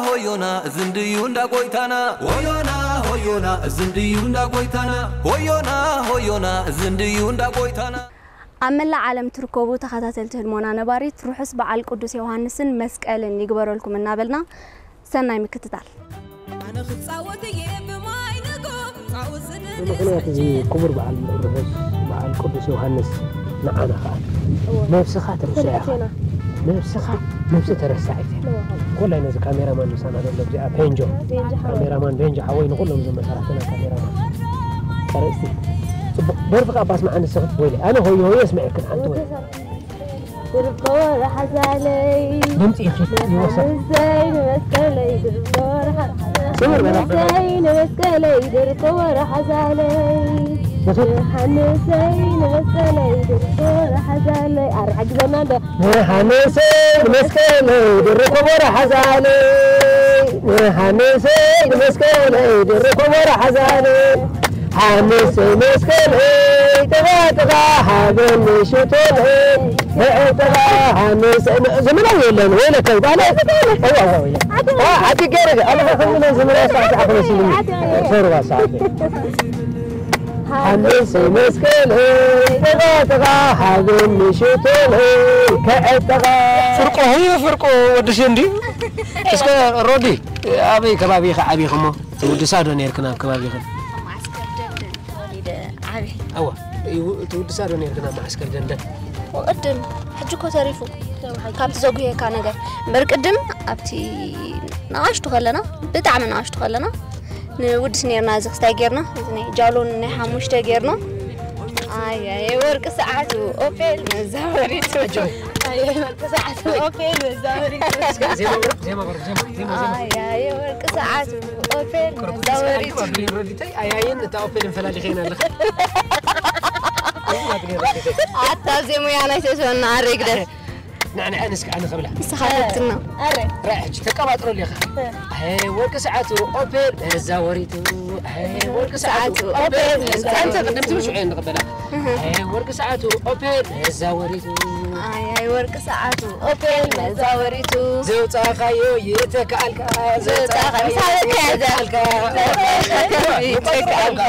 ሆዮና እዚ እንድዩ እንዳ ጎይታና። ሆዮና ሆዮና እዚ እንድዩ እንዳ ጎይታና። ሆዮና ሆዮና እዚ እንድዩ እንዳ ጎይታና። ኣብ መላእ ዓለም ትርከቡ ተኸታተልቲ ህድሞና ነባሪት፣ ርሑስ በዓል ቅዱስ ዮሃንስን መስቀልን ይግበረልኩም እናበልና፣ ሰናይ ምክትታል። ኣነ ክጻወት እየ ብማይ ንጎ፣ ጻውት ዝብል ብምኽንያት እዚ ክቡር በዓል ርሑስ በዓል ቅዱስ ዮሃንስ ንዓና ኸኣ እወ። ነብስኻ ትርስዕ ኢኻ። መልእኽቴና። ነብስኻ ነብሲ ተረሳዒት እያ። እወ። ኮላይ ነዚ ካሜራማን ምሳና ዘሎ እዚኣ ፔንጆ። ፔንጆ ሓወይ። ካሜራማን ፔንጆ ሓወይ ንኹሎም እዞም መሳርሕትና ካሜራማን። ቀረጽቲ። ጽቡቕ። ደርፊ ከኣ ባስምዓኒ እስኺ ወይለ። ኣነ ሆየ ሆየ የስምዐክን ሓንቲ ወይ። ድርቆ ወረሓዛለይ ድምፂ ኢኺ ይወሰድ። ንመስቀለይ ድርቆ ወረሓዛለይ። ስምር በላ። ንመስቀለይ ድርቆ ወረሓዛለይ። ንመስቀለይ ድርቆ ወረሓዛለይ። ኣረ ሓግዘና እንዶ። ንሃነሰይ ንመስቀለይ ድርቆ ወረሓዛለይ። ንሃነሰይ ንመስቀለይ ድርቆ ወረሓዛለይ። ሓምሰይ መስቀለይ ጥቓ ጥቓ ሃበኒ ሽቶለይ ንዕጥቓ ሓምሰይ ዘመናዊ የለን ወይለከይ ባህለ እዋ እዋ ወይለ ዓዲ ገይረ ኣነ ከምነ ዘመናዊ ሳዕሳዕ ክመስል ሶርባ ሳዕሳዕ ሓምሰይ መስቀለይ ጥቓ ጥቓ ሃበኒ ሽቶለይ ከዕጥቓ ፍርቆ ህይ ፍርቆ ወዲ ሸንዲ እስከ ሮዲ ኣበይ ከባቢ ኢኻ ዓቢኹሞ ትውድሳ ዶ ነርክን ኣብ ከባቢኽን? ኣብ መዓስከር ደንደን ተወሊደ ዓብየ። እዋ፣ ይው-፣ ትውድሳ ዶ ነርክን ኣብ መዓስከር ደንደን? ቅድም፣ ሕጂ እኮ ተሪፉ። ካብቲ ዘጉህየካ ነገር። እምበር ቅድም ኣብቲ ንኣሽቱ ከለና፣ ብጣዕሚ ንኣሽቱ ከለና፣ ንውድስ ነርና እዚ ክስታይ ጌርና፣ እዚ ናይ ጃሎን ናይ ሓሙሽተ ጌርና። ኣያየ ወርቂ ሰዓቱ ኦፔል መዛወሪቱ። ኣያየ ወርቂ ሰዓቱ ኦፔል መዛወሪቱ። ዜማ በል፣ ዜማ በል፣ ዜማ፣ ዜማ፣ ዜማ። ኣያየ ወርቂ ሰዓቱ ኦፔል መዛወሪቱ። ኣያየን እታ ኦፔልን ፈላሊኸ ኢና ኣለኻ። ኣታ ዜሙያ ናይ ተስወና ኣረ ግደፍ። ንዕንዐን እስኪ ኣነ ክብላ። ንስኻ ፈትና። ኣረ። ራይ ሕጂ ተቀባጥረሉ ኢኻ። ኣይ ወርቂ ሰዓቱ ኦፔል መዛወሪቱ። ኣይ ወርቂ ሰዓቱ ኦፔል መዛወሪቱ። ኣንተ ቅድም ትብል ሽዑ ንቕበላ። ኣይ ወርቂ ሰዓቱ ኦፔል መዛወሪቱ። ኣይ፣ ኣይ ወርቂ ሰዓቱ ኦፔል መዛወሪቱ። ዘውጻኻዮ ይተካኣልካ። ዘውጻኻዮ ይተካኣልካ። ይተካኣልካ።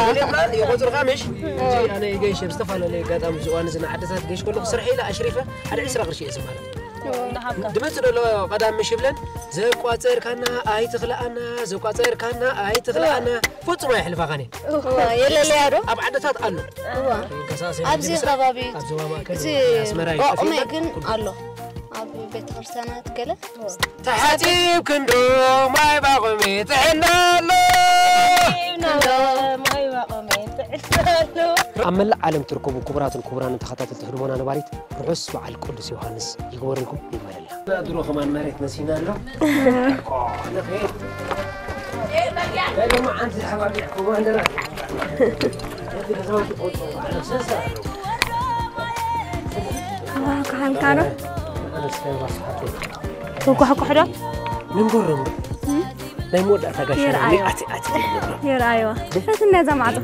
ይቆጽርካ ምሽ? ሕጂ ኣነ ይገይሽ ብዝተፈላለየ ኣጋጣሚ እዚ እዋን እዚ ንዓድታት ገይሽ ከለኹ ስርሐ ኢለ ኣሽሪፈ ሓደ ዕስራ ቅርሺ እየ ዝማረኽ። ድምፂ ደሎ ቀዳም ምሽ ይብለን ዘቋፀርካና ኣይትኽልኣና ዘቋፀርካና ኣይትኽልኣና ፍፁም ኣየሕልፋኻን እየ። የለለያ ዶ ኣብ ዓድታት ኣሎ። ኣብዚ ከባቢ ኣብዚ ዞባ ማእከል እዚ ኣስመራ እዩ ኦቕመ ጠፊእና። ግን ኣሎ ኣብ ቤተክርስትያናት ገለ ተሓፂብ ክንዶ ማይ ባቑሚ ጥዕና ኣሎ። ኣብ መላእ ዓለም ትርከቡ ክቡራትን ክቡራንን ተኸታተልቲ ህድሞና ነባሪት ርሑስ በዓል ቅዱስ ዮሃንስ ይግበረልኩም ይግበረልና። ድሮ ከማን መሬት መሲና ኣሎ። ክሓልካ ዶ? ክኳሕኩሕ ዶ? ናይ መወዳእታ ጋሻ ይርኣዮ። ኣቲ፣ ኣቲ፣ ይርኣይዋ። ፈትነ እዛ ማዕጾ።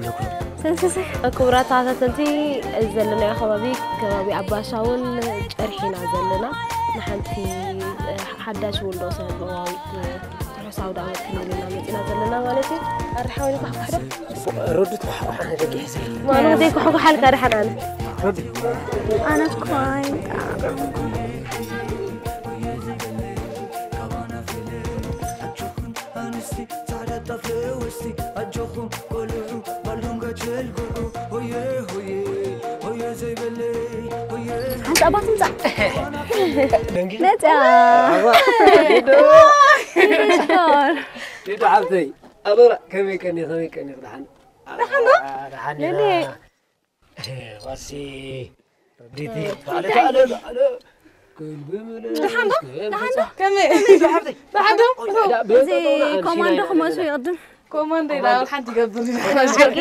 ሰሰሰ። ክቡራት ተኸታተልቲ፣ እዚ ዘለናዮ ከባቢ፣ ከባቢ ኣባሻውል ጨርሒና ዘለና። ንሓንቲ፣ እ፣ ሓዳሽ ውልዶ ሰብ መዋዊት፣ እ፣ ርሑስ ኣውደ ዓመት ክንብል ኢና መጺና ዘለና ማለት እዩ። ኣረ ሓወይ ንኳሕኳሕ ዶ? ሮዲ ትኳሕኳሕ ንደቂ ሕሰብ። ማኑ ዘይኳሕኳሕ ኣልካ ደሓን ኣነ። ሮዲ። ኣነ እኮ ኣይጣዕም። ሓንቲ ኣባ ትምጻእ። ደንጊ። መጽያ። ኣባ። ሊዱ። ሊዱ ሓብተይ። ኣበራ፣ ከመይ ቀኒ፣ ከመይ ቀኒ፣ ደሓን? ደሓን ዶ? ደሓን ኢና። ዋሲ፣ ዲቲ፣ ባዕለ፣ ባዕለ፣ ባዕለ። ደሓን ዶ? ደሓን ዶ? ከመይ? ደሓን ዶ? ደሓን ዶ? እዚ ኮማንዶ ክመሱ ይቕድም። ኮማንዶ ኢላ ሓንቲ ይገብር። ሓቂ?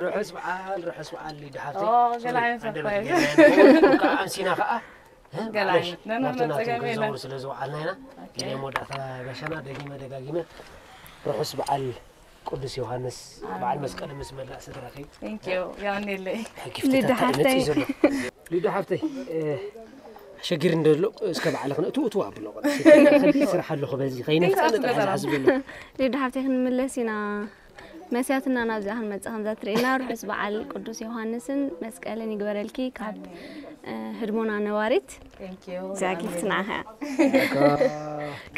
ርሑስ በዓል፣ ርሑስ በዓል፣ ሊዱ ሓብተይ። ኦ፣ ገለ ዓይነት ሰርፕራይዝ። ከዓ ኣምሲና ከዓ፣ ገለ ዓይነት። ነንሕና ናብቲ ናቱ ጸገም የለን። ክንዘውር ስለ ዝወዓልና ኢና። ኦኬ። ግን መወዳእታ ጋሻና ደጊመ ደጋጊመ ርሑስ በዓል ቅዱስ ዮሃንስ በዓል መስቀል ምስ መላእ ስድራኺ። Thank you። የቐንየለይ። ጊፍትታት ሊዱ እንታይ ሓፍተይ። ይመጽእ ዘሎ? ሊዱ ሓፍተይ፣ እ፣ ሸጊር እንደሎ እስከ ባዕልኽን እቱ እቱ ኣብሎ። ከቢድ ስራሕ ኣለኹ በዚ ከይነፍጠነ ጥራሕ ዝሓስብ ዘሎ። ሊዱ ሓብተይ ክንምለስ ኢና። መስያትና ናብዚኣ ክንመጽእ ከምዛ ትርእየና ርሑስ በዓል ቅዱስ ዮሃንስን መስቀልን ይግበረልኪ ካብ እ፣ ህድሞና ነባሪት። Thank you። እዚኣ ጊፍት ንዓኻ።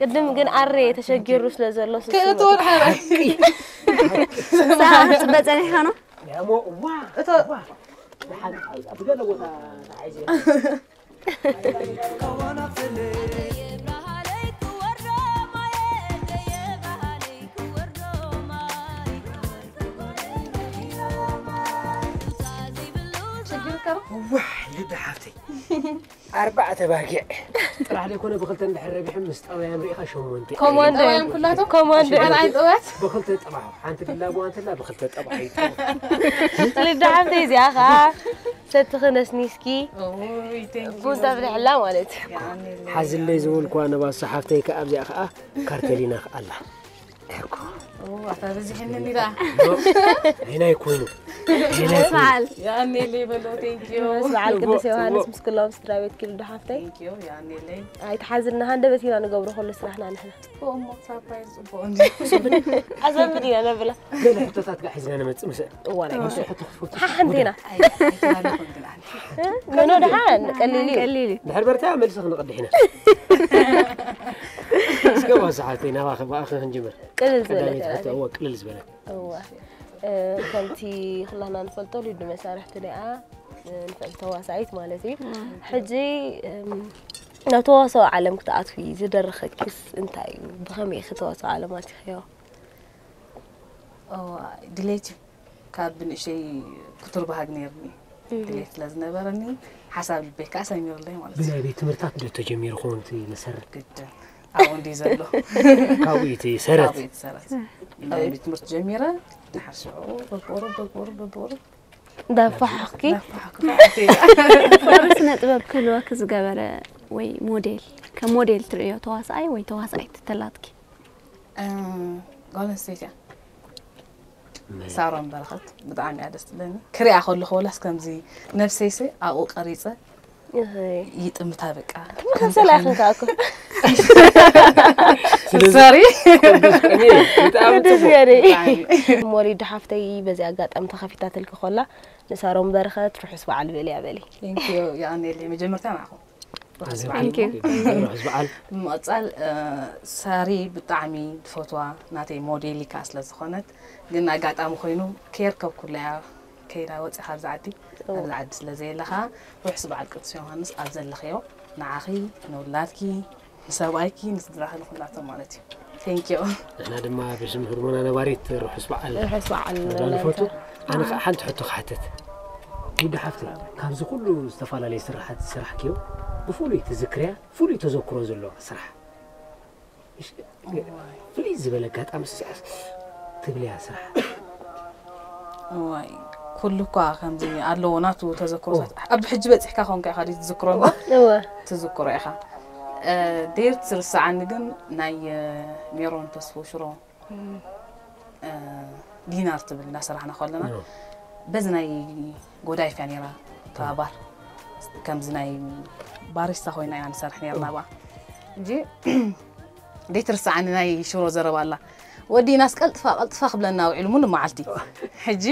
ቅድም ግን ኣረ ተሸጊሩ ስለ ዘሎ ስሱ ክእቶ ሓራይ ሳዕ ክትጽበ ጸኒሕካ ነው? ያሞ ዋ እቶ ብገለ ቦታ ተሓይዘ ሽግርካ ዋሕ ልቢ ሓፍተይ ኣርባዕተ ባጊዕ ጥራሕ ዘይኮነ ብክልተ እንድሕር ረቢሖም ምስ ጠባያም ርኢኻ ሸሞንተ ኮማንዶ ጠባዮም ኩላቶም ኮማንዶ ካልኣይ ጠባያት ብክልተ ጠባሑ ሓንቲ ድላቦ ኣንተላ ብክልተ ጠባሑ ልዳ ሓብተይ እዚኣ ከዓ ሰትኺ ነስኒስኪ ኦይ thank you ቡን ተፍልሕላ ማለት እዩ ሓዝለይ ዝበልኳ ነባሳ ሓፍተይ ከኣ ኣብዚኣ ከኣ ካርተሊና ከኣ ኣላ ኦ ኣታ በዚሕኒ ኢላ ኣይናይ ኮይኑ ርሑስ በዓል። የቐንየለይ በሎ thank you ምስ በዓል ቅዱስ ዮሃንስ ጽቡቅ። ምስ ኩሎም ስድራ ቤት ኪሉ ዶ ሓፍተይ thank you የቐንየለይ ኣይትሓዝና ሃንደበት ኢና ንገብሮ ኩሉ ስራሕና ንሕና ጽቡቅ እሞ ሳፕራይዝ ጽቡቅ እንዲ ኣዘምድ ኢና ነብላ ገለ ሕቶታት ጋር ሒዝና ንመጽእ ምስ እዋን ኣይኮነ ምስ ሕቶ ክትፈቱ ሓሓንቲ ኢና ኣይተላለኹን ግን ኣነ መኖ ደሓ ቀሊል እዩ ቀሊል እዩ። ድሕር በርታ መልሲ ክንቐድሕ ኢና እስከ ዋሳ ሓፍተይ ናባኺ ብኣኺ ክንጅምር ቅልል ዝበለ ቀዳመይቲ ሕቶ እወ ቅልል ዝበለ እዋ እ፣ ከምቲ ኩላና ንፈልጦ ሊዱ መሳርሕቲ ኒኣ እ፣ ንፈልጥ ተዋሳኢት ማለት እዩ ሕጂ እም፣ ናብ ተዋስኦ ዓለም ክትኣትዊ ዝደረኸኪስ እንታይ እዩ ብኸመይ ኢኺ ተዋስኦ ዓለም ኣቲኽዮ ኦ ድሌት እዩ ካብ ብንእሸይ ክቱር ባህግ ነርኒ ድሌት ስለ ዝነበረኒ ሓሳብ ልበይ ከዓ ሰሚርለይ ማለት እዩ ብናይ ቤት ትምህርታት ዶ ተጀሚሩ ክኸውን እቲ መሰረት ግድን ኣብኡ እንዲ ዘሎ ካብኡ እቲ ሰረት ኣብኡ እቲ ሰረት ናይ ቤት ትምህርቲ ጀሚረ ድሓር ሽዑ በብቁሩብ በብቁሩብ በብቁሩብ እንዳፋሓኽኪ ናፋሓኩ ስነ ጥበብ ክህልወኪ ዝገበረ ወይ ሞዴል ከም ሞዴል ትርእዮ ተዋሳኣይ ወይ ተዋሳኣይት ተላትኪ? ጓል ኣንስተይቲ እያ ሳሮን በረኸት ብጣዕሚ እያ ደስ ትብለኒ ክሪኣ ከለኹ ወላስ ከምዚ ነብሰይሲ ኣብኡ ቀሪፀ እኸይ። ይጥምታ በቃ ተመሳሰላ ኢኽን ከኣ እኮ ሰሪ ብጣዕሚ ደስ ጽቡቅ ያለይ ሞሊድ ሓፍተይ በዚ ኣጋጣሚ ተኸፊታትልኪ ኮላ ንሳሮን በረኸት ርሑስ በዓል በልያ በሊ ቴንኪዩ የቐንየለይ መጀመርታ ንዓኹም ኣዚ Thank you. ርሑስ በዓል ብምቕፃል እ፣ ሳሪ ብጣዕሚ ዝፈትዋ ናተይ ሞዴል ኢካ ስለ ዝኾነት ግን ኣጋጣሚ ኮይኑ ከየርከብኩላ እያ ከይዳ ወፂ ካብዚ ዓዲ ኣብዚ ዓዲ ስለ ዘየለኻ ርሑስ በዓል ቅዱስ ዮሃንስ ኣብ ዘለኽዮ ንዓኺ ንውላድኪ ንሰብኣይኪ ንስድራኺ ንኩላቶም ማለት እዩ ቴንኪዩ ንሕና ድማ ብስም ህድሞና ነባሪት ርሑስ በዓል ርሑስ በዓል ንዳ ንፈቱ ኣነ ከዓ ሓንቲ ሕቶ ክሓተት ሊዱ ሓፍቲ ካብዚ ኩሉ ዝተፈላለየ ስራሓት ዝስራሕክዮ ብፍሉይ ትዝክርያ ፍሉይ ተዘክሮ ዘለዎ ስራሕ ፍሉይ ዝበለ ኣጋጣሚ ስስዓስ ትብልያ ስራሕ እዋይ ኩሉ እኳ ከምዚ ኣለዎ ናቱ ተዘክሮታት ኣብ ሕጂ በፂሕካ ኮንካ ኢኻ ድዩ ትዝክሮ እምበር እወ ትዝክሮ ኢኻ እ፣ ደይር ትርስዓኒ ግን ናይ እ፣ ሜሮን ተስፉ ሽሮ እ፣ ዲናር ትብል እናሰራሕና ከለና በዚ ናይ ጎዳይፍ እያ ነይራ ተባባር ከምዚ ናይ ባሪስታ ኮይና ኢና ንሰርሕ ነርና ብኣ እንጂ ደይትርስዓኒ ናይ ሽሮ ዘረባ ኣላ ወዲናስ ቀልጥፋ ቀልጥፋ ክብለና ውዒሉ ሙሉ መዓልቲ ሕጂ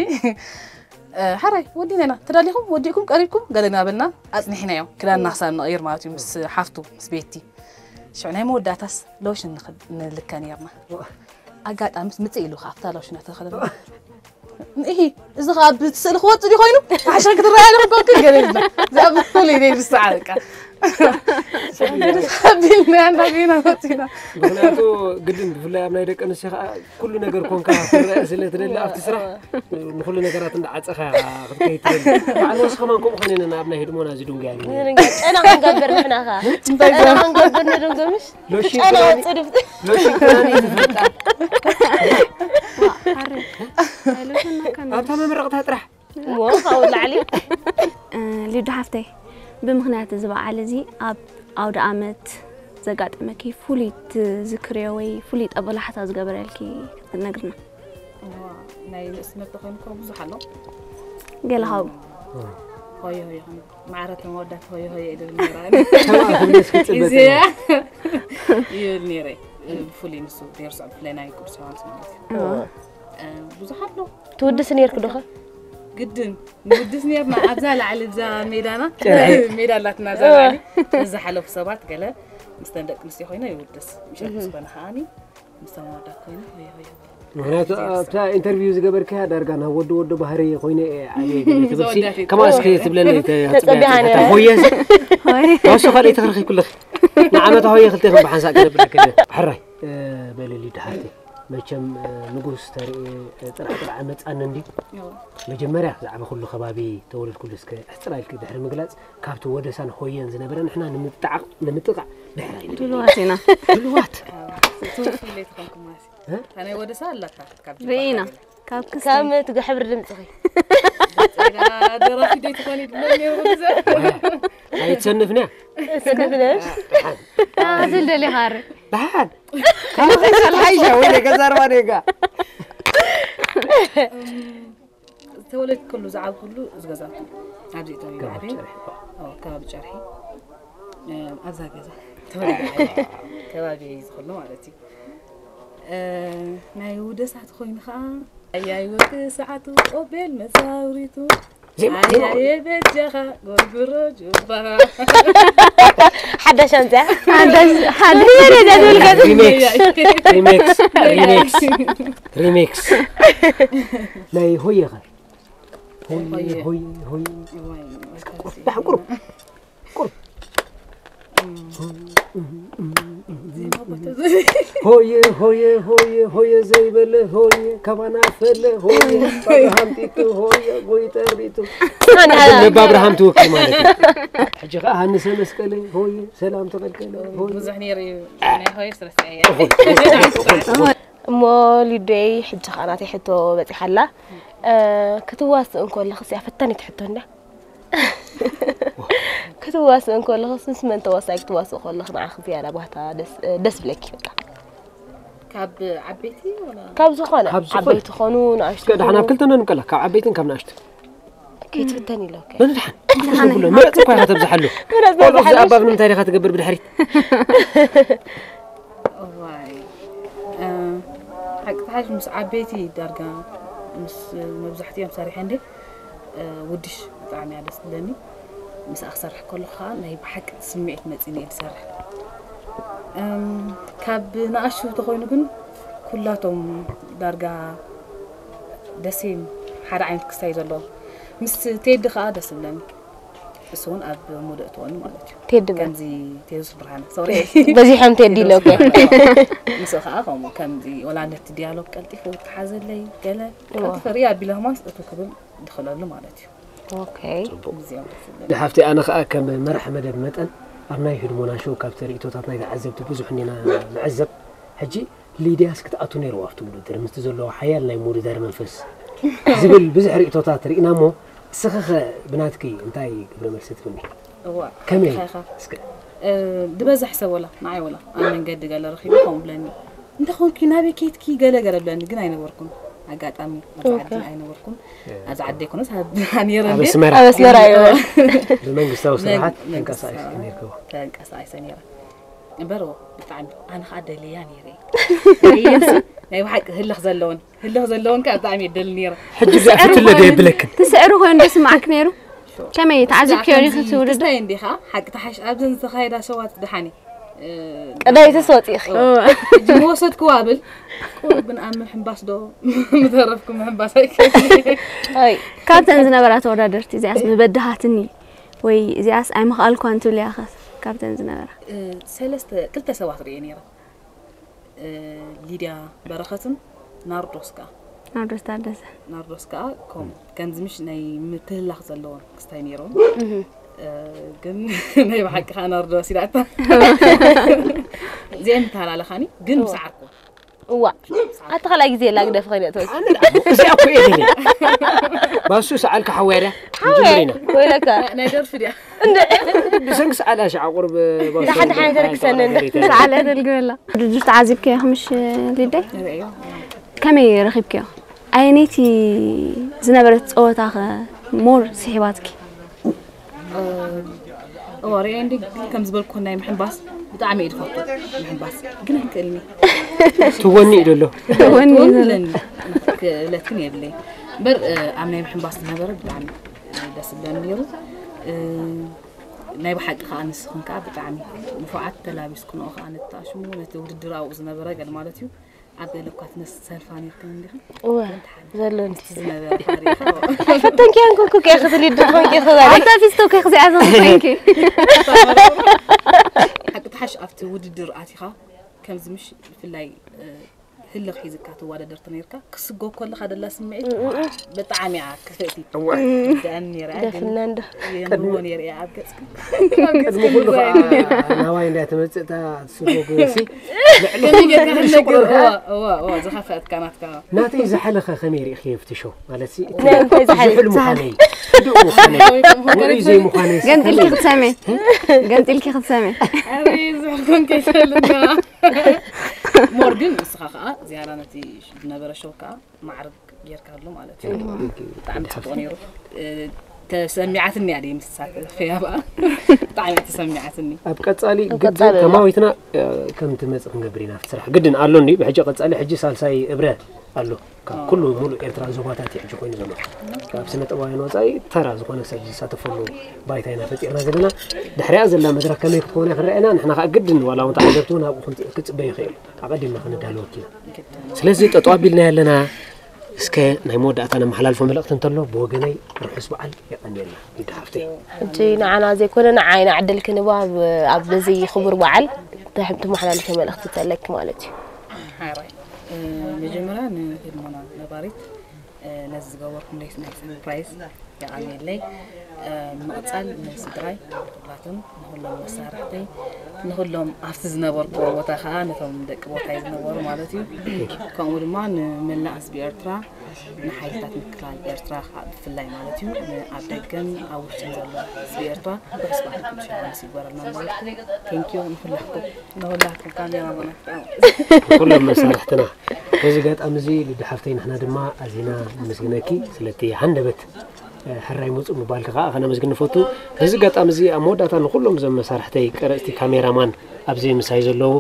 እ፣ ሓራይ ወዲና ኢና ተዳሊኹም ወዲእኩም ቀሪብኩም ገለ እናበልና ኣፅኒሕናዮ ክዳንና ክሳብ ንቕይር ማለት እዩ ምስ ሓፍቱ ምስ ቤቲ ሽዑ ናይ መወዳእታስ ሎሽን ንኸ- ንልከ ነርና ኣጋጣሚስ ምፅእ ኢሉ ካብታ ሎሽን ተኸለና እሂ እዚ ከዓ ብቲ ስእሊ ክወፅእ ድዩ ኮይኑ ሓሸን ክትረኣያ ኣለኹ ኮንክ ገለ ኢልና እዚኣ ብፍሉይ ደይ ብሰዓ በቃ ሓቢልና እንዳገና ወፂና ምክንያቱ ግድን ብፍላይ ኣብ ናይ ደቂ ኣንስትዮ ከዓ ኩሉ ነገር ኮንካ ክትረአ ስለ ትደሊ ኣብቲ ስራሕ ንኩሉ ነገራት እንዳዓፀኻ ክትከይድ ትደሊ ባዕል ወስ ከማን ከምኡ ኮይነ ናብ ናይ ህድሞና እዚ ድንጉያ ጨና ክንገብር ንሕና ኸ ጨና ክንገብር ንድንጉምሽ ሎሽን ጨና ክዳን- ወፅእ ድፍጥ ሎሽን ክዳን እዩ ዝፈልጣ ኣረ ኣይሎሽን ነካን ኣብታ መመረቕታ ጥራሕ እሞ ካብኡ ላዕሊ እ፣ ሊዱ ሓፍተይ ብምኽንያት እዚ በዓል እዚ ኣብ ኣውደ ኣመት ዘጋጠመኪ ፍሉይ ትዝክርዮ ወይ ፍሉይ ጠበላሕታ ዝገበረልኪ ክትነግርና እዋ፣ ናይ ንእስነት ተኮይኑ እኮ ብዙሕ ኣሎ ገለ ካብኡ ሆየ ሆየ ኾነ። ማዕረ እቶም ኣወዳት ሆየ ሆየ ይብል ነይራ። ተባዕ ክብለስ ክጽበጥ እዚኣ ይብል ነይረ። ብፍሉይ ንሱ ነይሩ ስዑብ ብፍላይ ናይ ቅዱስ ዮሃንስ ማለት እዩ። እ፣ ብዙሓት ኣሎ። ትውድስ ነይርክ ዶ ኸ? ግድን ንውድስ ነይርና። ኣብዛ ላዕሊ፣ ብዛ ሜዳና፣ ሜዳ ኣላትና ኣብዛ ላዕሊ። ዝሓለፉ ሰባት ገለ ምስተን ደቂ ኣንስትዮ ኮይነ ይውድስ። ምሸት ምስ ኮነ ከዓኒ ምስተን ኣወዳት ኮይነ ሆየ ሆየ። ምኽንያቱ ኣብታ ኢንተርቪው ዝገበርካያ ዳርጋ ናብ ወዲ ወዲ ባህሪ ኮይነ እየ ዓብየ ገለ ትብል ሲ፣ ከምኣ እስከ ትብለኒ ተ-፣ ተጸቢኻ ነይራ። ሆየ ሲ። ሆየ። ዋሱ ካልእ ተኽርኺ ኩልኽ። ንዓመታ ሆየ ክልተ ከም ብሓንሳእ ክነብለካ። ሕራይ፣ እ፣ በልሊ ድሓርቲ። መቸም፣ እ፣ ንጉስ ተርኢ፣ እ፣ ጥራሕ ጥራሕ መጻኒ እንዲ። መጀመርያ ዛዕባ ኩሉ ከባቢ ተወለድኩሉ እስከ ሕጽራ ኢልኪ ድሕሪ ምግላጽ፣ ካብቲ ወደሳን ሆየን ዝነበረ ንሕና ንምጥዓቕ፣ ንምጥቃዕ ድሕራይ ንብል። ድልዋት ኢና። ድልዋት። ትውፊ ኢለ ትኾንኩም ማለት እዩ። እ? እታ ናይ ወደሳ ኣላታ ካብ ርኢና። ጅባኻ ካብ ክስታይ። ካብ ትግሕብር ድምጽኺ። ደራፊ ዶ ትኾኒ ድለኒ ይኹን ዘ-? ኣይትሰንፍንያ። ሰንፍነሽ። ኣዝል ደሊኻ ኣረ። ደሓን። ካብ ሓይሻ ወይ ገዛ ኣርባ ደጋ። ዝተወለድኩሉ ዝዓብኩሉ እዚ ገዛ ኣብዚ ተወሊደ ዓብየ። ኦ፣ ከባቢ ጨርሒ። እ፣ ኣብዛ ገዛ ተወሊደ ዓብየ። ከባቢ እዩ ዝኽሉ ማለት እዩ። እ፣ ናይ ውደሳት ኮይኑ ኸዓ ኣያይ ወርቂ ሰዓቱ ቆቤል መዛውሪቱ ዜማ፣ ዜማ። ኣያየ በጃኻ ጎርጉሮ ጁባ። ሓዳሽ ኣምፅያ። ሓዳሽ፣ ሓዳሽ። ሪሜክስ፣ ሪሜክስ፣ ሪሜክስ፣ ሪሜክስ። ናይ ሆየ ኸ? ሆየ፣ ሆየ። ሆየ፣ ሆየ፣ ሆየ። እዋይ፣ ደሓን ቁሩብ። ቁሩብ። ዜማ ቦታ ዘ-፣ ሆየ፣ ሆየ፣ ሆየ፣ ሆየ ዘይበለ ሆየ፣ ካባና ፈለ ሆየ፣ ባዶ ሃምጢጡ ሆየ፣ ጎይጠሪቱ። ነብ ኣብርሃም ትውክል ማለት እዩ። ሕጂ ኸዓ ሃንሰ መስቀለ ሆየ፣ ሰላም ተቐልቀለ ሆየ። ብዙሕ ነይሩ እዩ። ናይ ሆየ ስለ ዝሰዓየ። እሞ ሊዶይ፣ ሕጂ ኸዓ ናተይ ሕቶ በጺሓ ኣላ። እ፣ ክትዋስእ እንከለኽስ እያ ፈታኒት ሕቶ እንድያ። ክትዋስእ እንከለኽስ ምስ መን ተዋሳኣይ ክትዋስእ ከለኽ ንዓኺ ዝያዳ ባህታ ደስ፣ ደስ ብለኪ በቃ? ካብ ዓበይቲ ወላ? ካብ ዝኾነ፣ ካብ ዝኾነ። ዓበይቲ ኾኑ፣ ንኣሽቱ እስከ ደሓን ኣብ ኾኑ። ክልተ ነንቀላ፣ ካብ ዓበይትን ካብ ንኣሽቱ። ከይትፍተን ኢለ፣ ኦኬ። በንድሓን። በንድሓን። ኩሉ መረጽ እኳ ኢኻ ተብዝሓሉ። መረጽ ቆልዑ ተብዝሓሉ። እዛ ኣባ ብምንታይ ዲኻ ትገብር ብድሕሪት? እዋይ። እ፣ ሓቂ ተሓሽ ምስ ዓበይቲ ዳርጋ ምስ መብዛሕትኦም ሰሪሐ እንዴ፣ እ፣ ውድሽ ብጣዕሚ እያ ደስ ትብለኒ። ምስኣ ክሰርሕ ከለኹ ከዓ ናይ ብሓቂ ስምዒት መፂኒ እየ ዝሰርሕ። እም፣ ካብ ንኣሽቱ ተኾይኑ ግን ኩላቶም ዳርጋ ደሴም ሓደ ዓይነት ክስታይ እዩ ዘለዎም። ምስ ቴዲ ከዓ ደስ ዝብለኒ። እሱ እውን ኣብ ሙድ እትወኒ ማለት እዩ። ቴዲ በል። ከምዚ ቴድሮስ ብርሃነ፣ ሶሪ። በዚሖም ቴዲ ኢለ እኮ። ንሱ ከዓ ከምኡ፣ ከምዚ ወላ ነቲ ዲያሎግ ቀልጢፉ ክሓዘለይ፣ ገለ እዋ። ቀልጢፈ ሪኣ ኣቢለ ህማስ እቱ ክብል ድኽለሉ ማለት እዩ። ኦኬ። ጽቡቕ። እዚኦም ደስ ዝብለኒ። ንሓፍቲ፣ ኣነ ከዓ ከም መራሕ መደብ መጠን ኣብ ናይ ህድሞና ሾው ካብቲ ርእይቶታት ናይ ተዓዘብቲ ብዙሕ እንዲና ንዕዘብ። ሕጂ ሊድያስ ክትኣቱ ነይርዋ ኣብቲ ውድድር፣ ምስቲ ዘለዎ ሓያል ናይ ምውድዳር መንፈስ ዝብል ብዙሕ ርእይቶታት ርኢና እሞ፣ እስኺ ኸ ብናትኪ እንታይ ግብረ መልሲ ትብኒ? እዋ፣ ከመይ? እንታይ ኢኻ? እስከ። እ፣ ዝበዝሕ ሰብ ወላ፣ ንዓይ ወላ፣ ኣብ መንገዲ ገለ ረኺቡ ከምኡ ብለኒ። እንተ ኾንኪ ናበይ ኬድኪ ገለ ገለ ብለኒ፣ ግን ኣይነበርኩን። ኣጋጣሚ ኣብዚ ኦኬ። ዓዲ ኣይነበርኩን። ኣብዚ ዓዲ ኣይኮነስ፣ ኣብ፣ ነይረ ኣብ እንዴ? ኣስመራ። ኣብ ኣስመራ እየ። ብመንግስታዊ ስራሓት መንግስቲ ተንቀሳቒስኪ ነይርክዎ። ተንቀሳቒሰ ነይረ። እምበር ብጣዕሚ ኣነ ኸዓ ደልያ ነይረ። ርእየሲ ናይ ብሓቂ ህልኽ ዘለውን፣ ህልኽ ዘለውን ከዓ ብጣዕሚ እየ ደሊ ነይረ። ሕጂ እዚኣ ትስዕሩ ፍትለ ዶ ኮይኑ፣ የብለክን? ትስዕሩ ኮይኑ ዶ ስምዓክ ነይሩ? ከመይ ተዓዚብክዮ ዲኺ ከምዚ እቲ ውድድር? ክስታይ እንዲኻ ሓቂ ተሓሽ ኣብዘን ዝተኻየዳ ሸዋት ደሓኒ፣ እ፣ ቀዳይትስ ወፂእኺ? ኦ፣ ሕጂ መወሰድክዋ ብል። ቁሩብ ግን ኣብ ምሕንባስ ዶ ምተረፍኩ ምሕንባስ ኣይክእል። ኣይ፣ ካብተን ዝነበራ ተወዳደርቲ እዚኣስ ምበድሃትኒ ወይ እዚኣስ ኣይምኽኣልኳን ትብልያ ኸ ካብተን ዝነበራ? እ፣ ሰለስተ፣ ክልተ ሰባት ርእየ ነይረ። እ፣ ሊድያ በረኸትን ናርዶስ ከኣ። ናርዶስ ታደሰ። ናርዶስ ከኣ ከምኡ፣ ከምዚ ምሽ ናይ ምትህልላኽ ዘለዎም ክስታይ ነይሮም። እህ። እ፣ ግን ናይ ብሓቂ ከኣ ናርዶስ ኢላታ። እዚአን ምተሃላለኻኒ፣ ግን እዋ። ምስ ዓርኩ። እዋ። ኣቲ ካልኣይ ግዜ የላ ግደፍ ኸይደ እተወስ። ኣነ ደኣ እዚኣ እኮ እየ ደልየ። ባሱ ሰዓልካ ሓወያ ድያ? ሓወያ፣ መጀመሪና። ወይለካ። ናይ ደርፊ ድያ? እንደ ብሰንኪ ሰዓል ኣሻ ቁርብ ባሱ ሓንቲ ሓንቲ ተረክሰኒ እንደ። ሰዓል ኣደልግበላ። ውድድር ተዓዚብክዮ ምሽ ሊደይ? ንርእዮ። ከመይ ረኺብክዮ? ኣየነይቲ ዝነበረት ጸወታ ኸ ሞር ስሒባትኪ? እዋ ሪአ እንዲ ከም ዝበልኩ ናይ ምሕንባስ ብጣዕሚ እየ ዝፈቱ። ምሕንባስ ግን ኣይክእልኒ። ትወኒ እዩ ደሎ። ትወኒ ኣለኒ። ክእለት ግን የብለይ እምበር ኣብ ናይ ምሕንባስ ዝነበረ ብጣዕሚ ደስ ዝብለኒ ነይሩ። ናይ ብሓቂ ከዓ ንስኽን ከዓ ብጣዕሚ ንፉዓት ተላቢስክንኦ ከዓ ነቲ ኣሽሙ ነቲ ውድድር ኣብኡ ዝነበረ ገለ ማለት እዩ። ኣብ ገለ እኳ ትነስ ሰልፋ ነርክን እንዲኽን እወ ዘሎኒ ዝነበረ ታሪኻ ፈተንኪ እንኮ እኮ ከይ ክትል ይድኾን ከይ ክበለ ኣንታ ፊስቶ ከይ ክዚኣ ዘምኮንኪ ሓቂ ተሓሽ ኣብቲ ውድድር ኣቲኻ ከምዚ ምሽ ብፍላይ ህልኽ ሒዝካ ትወዳደር ተነርካ ክስጎ ከለኻ ደላ ስምዒት ብጣዕሚ እያ ክፍእቲ ደኣን ነራ ግን ደፍና እንዶ የንብቦ ነር እያ ኣብ ገጽ ቅድሚ ኩሉ ከዓ ናባይ እንዳ ትመፅእ እታ ስጎጎ ሲ ከመይ ጌርካ ክትነግር እዋ እዋ እዋ ዝኸፈአትካ ናትካ ናተይ ዝሓለኸ ከመይ ርኢኽዮ ኣብቲ ሾው ማለት ሲ እቲ ናይ እንታይ ዝሓለኸ? ዝሑል ምዃነይ ህዱእ ምዃነይ ውዑይ ዘይምዃነይ ሲ ገንጢልኪ ከመይ ክትሰሚ ገንጢልኪ ክትሰሚ ኣበይ ዝሕልኮን ከይፈልጥና ሞር ግን ንስኻ ከዓ ዝያዳ ነቲ ዝነበረ ሾው ከዓ ማዕርግ ጌርካ ኣሎ ማለት እዩ ብጣዕሚ ፅቡቅ ነይሩ ተሰሚዓትኒ እያ ደይ ምሳተፍ ያባ ብጣዕሚ እያ ተሰሚዓትኒ ኣብ ቀፃሊ ኣብ ግዲ ቀፃሊ ኣሎ። ከማዊትና እ፣ ከም ትመፅእ ክንገብር ኢና ኣብቲ ስራሕ ግድን ኣሎ እንዲ ብሕጂ ቀፃሊ ሕጂ ሳልሳይ እብረ ኣሎ ካብ ኩሉ ሙሉእ ኤርትራ ዞባታት እዩ ሕጂ ኮይኑ ዘሎ ካብ ስነ ጥበባውያን ወፃኢ ተራ ዝኾነ ሰብ ዝሳተፈሉ ባይታ ኢና ፈጢርና ዘለና ድሕሪኣ ዘላ መድረክ ከመይ ክትከውን እያ ክንረአና ንሕና ከዓ ግድን ዋላ እውን ተዓዘብቲ እውን ኣብኡ ክም- ክፅበዩ ይኽእል ኣቐዲምና ክንዳለወኪ ኢና ስለዚ ጠጠው ኣቢልና ያለና እስከ ናይ መወዳእታ ነመሓላልፎ መልእኽቲ እንተሎ ብወገነይ ርሑስ በዓል የቐንየልና ይድሓፍተይ ሕጂ ንዓና ዘይኮነ ንዓይ ንዓድል ክንባብ ኣብ በዚ ክቡር በዓል ትመሓላልፎ መልእኽቲ ተለኪ ማለት እዩ ሓራይ መጀመርያ ንህድሞና ነባሪት ነዚ ዝገበርኩም ናይ ናይ ሰርፕራይዝ የቐንየለይ ምቕፃል ንስድራይ ንኩላቶም ንኩሎም መሳርሕተይ ንኩሎም ኣብቲ ዝነበርኩዎ ቦታ ከዓ ነቶም ደቂ ቦታይ ዝነበሩ ማለት እዩ ከምኡ ድማ ንመላእ ህዝቢ ኤርትራ ንሓይልታት ምክልኻል ኤርትራ ከዓ ብፍላይ ማለት እዩ ኣብ ደገን ኣብ ውሽጥን ዘሎ ህዝቢ ኤርትራ ብሕስባሕኩም ሸሃንስ ይግበረልና ነበርኩ ቴንኪዩ ንኩላኩም ንኩላኩም ካሜራ ማናት ኩሎም መሳርሕትና በዚ ጋጣሚ እዚ ልዲ ሓፍተይ ንሕና ድማ ኣዚና ነመስግነኪ ስለቲ ሃንደበት ሕራይ ምፁ ምባልኪ ከዓ ከነመስግን ንፈቱ በዚ ጋጣሚ እዚ ኣብ መወዳእታ ንኩሎም እዞም መሳርሕተይ ቀረፅቲ ካሜራማን ኣብዚ ምሳይ ዘለዉ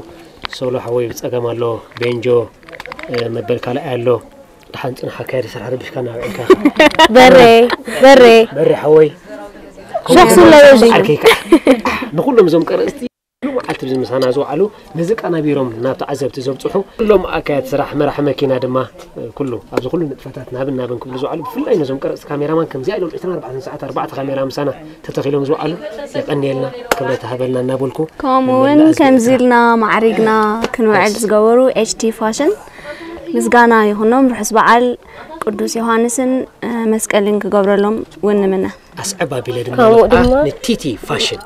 ሶሎ ሓወይ ብፀገም ኣሎ ቤንጆ መበል ካልኣይ ኣሎ ደሓን ፅንሓ ካየደ ስራሕ ረቢሽካ ናብዕልካ በሬ በሬ በሪ ሓወይ ሸኽሱ ኣለዎ እዚ ዓርከይ ከዓ ንኩሎም እዞም ቀረፅቲ ኩሉ መዓልቲ ብዚ ምሳና ዝወዓሉ ነዚ ቃናቢሮም ናብ ተዓዘብቲ ዘብፅሑ ኩሎም ኣካያት ስራሕ መራሕ መኪና ድማ ኩሉ ኣብዚ ኩሉ ንጥፈታት ናብን ናብን ክብሉ ዝወዓሉ ብፍላይ ነዞም ቀረፅቲ ካሜራማን ከምዚኣ ኢሎም ዕስራን ኣርባዕተን ሰዓት ኣርባዕተ ካሜራ ምሳና ተተኺሎም ዝወዓሉ የቐንየልና ክብረት ሃበልና እናበልኩ ከምኡ እውን ከምዚ ኢልና ማዕሪግና ክንውዕል ዝገበሩ ኤችቲ ፋሽን ምስጋና ይኹኖም ርሑስ በዓል ቅዱስ ዮሃንስን መስቀልን ክገብረሎም እውን ንምነ ኣስዕብ ኣቢለ ድማ ከምኡ ንፍዓ ድማ ንቲቲ ፋሽን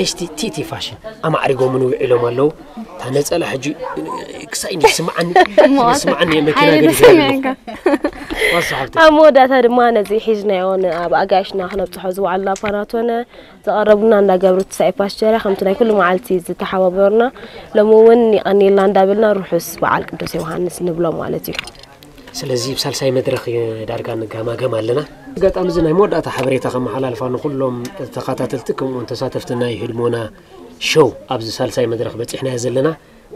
ኤስቲ ቲቲ ፋሽን ኣማዕሪጎምን ውዒሎም ኣለዉ እታ ነፀላ ሕጂ ክሳይ ይስምዓኒ ይስምዓኒ እየ መኪና ሓይሊ ገዲፈ ተሰሚዕካ ዋሳ ሓብቲ ኣብ መወዳእታ ድማ ነዚ ሒዝናዮ ኣብ ኣጋይሽና ክነብፅሖ ዝወዓልና ፓናቶነ ዘቐረቡና እንዳገብሩ ትሳኢ ፓስቸርያ ከምቲ ናይ ኩሉ መዓልቲ ዝተሓባበሩና ሎሚ እውን ይቐኒልና እንዳበልና ርሑስ በዓል ቅዱስ ዮሃንስ ንብሎ ማለት እዩ ስለዚ ብሳልሳይ መድረኽ ዳርጋ ንጋማገም ኣለና ኣጋጣሚ እዚ ናይ መወዳእታ ሓበሬታ ከመሓላልፋ ንኩሎም ተኸታተልቲ ከምኡውን ተሳተፍቲ ናይ ህድሞና ሾው ኣብዚ ሳልሳይ መድረኽ በፂሕናዮ ዘለና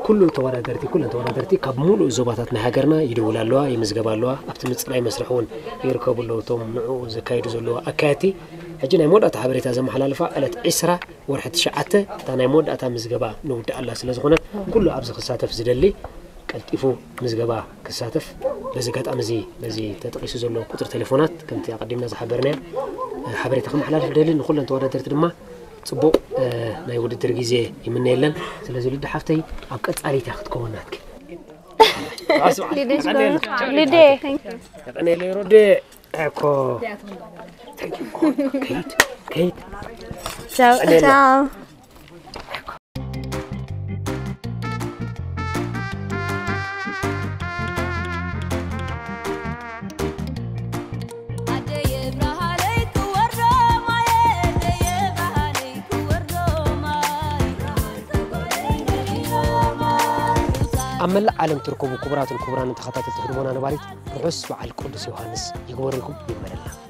ኩሉ ተወዳደርቲ ኩለን ተወዳደርቲ ካብ ሙሉእ ዞባታት ናይ ሃገርና ይድውላ ኣለዋ ይምዝገባ ኣለዋ ኣብቲ ምፅራይ መስርሕ እውን ይርከቡ ኣለዉ እቶም ንዕኡ ዘካይዱ ዘለዉ ኣካየድቲ ሕጂ ናይ መወዳእታ ሓበሬታ ዘመሓላልፋ ዕለት ዕስራ ወርሒ ትሽዓተ እታ ናይ መወዳእታ ምዝገባ ንውድእ ኣላ ስለ ዝኾነት ኩሉ ኣብዚ ክሳተፍ ዝደሊ ቀልጢፉ ምዝገባ ክሳተፍ በዚ ኣጋጣሚ እዚ በዚ ተጠቒሱ ዘሎ ቁፅሪ ቴሌፎናት ከምቲ ኣቐዲምና ዝሓበርናዮ ሓበሬታ ከመሓላልፍ ደሊ ንኩለን ተወዳደርቲ ድማ ፅቡቕ ናይ ውድድር ግዜ ይምነየለን ስለዚ ልዲ ሓፍተይ ኣብ ቀፃሊት እያ ክትከውን ናትኪ ልደ የቐነለይ ሮዴ እኮ ከይድ ከይድ ቻው ቻው ኣብ መላእ ዓለም ትርከቡ ክቡራትን ክቡራንን ተኸታተልቲ ህድሞና ነባሪት ርሑስ በዓል ቅዱስ ዮሃንስ ይግበረልኩም ይግበረልና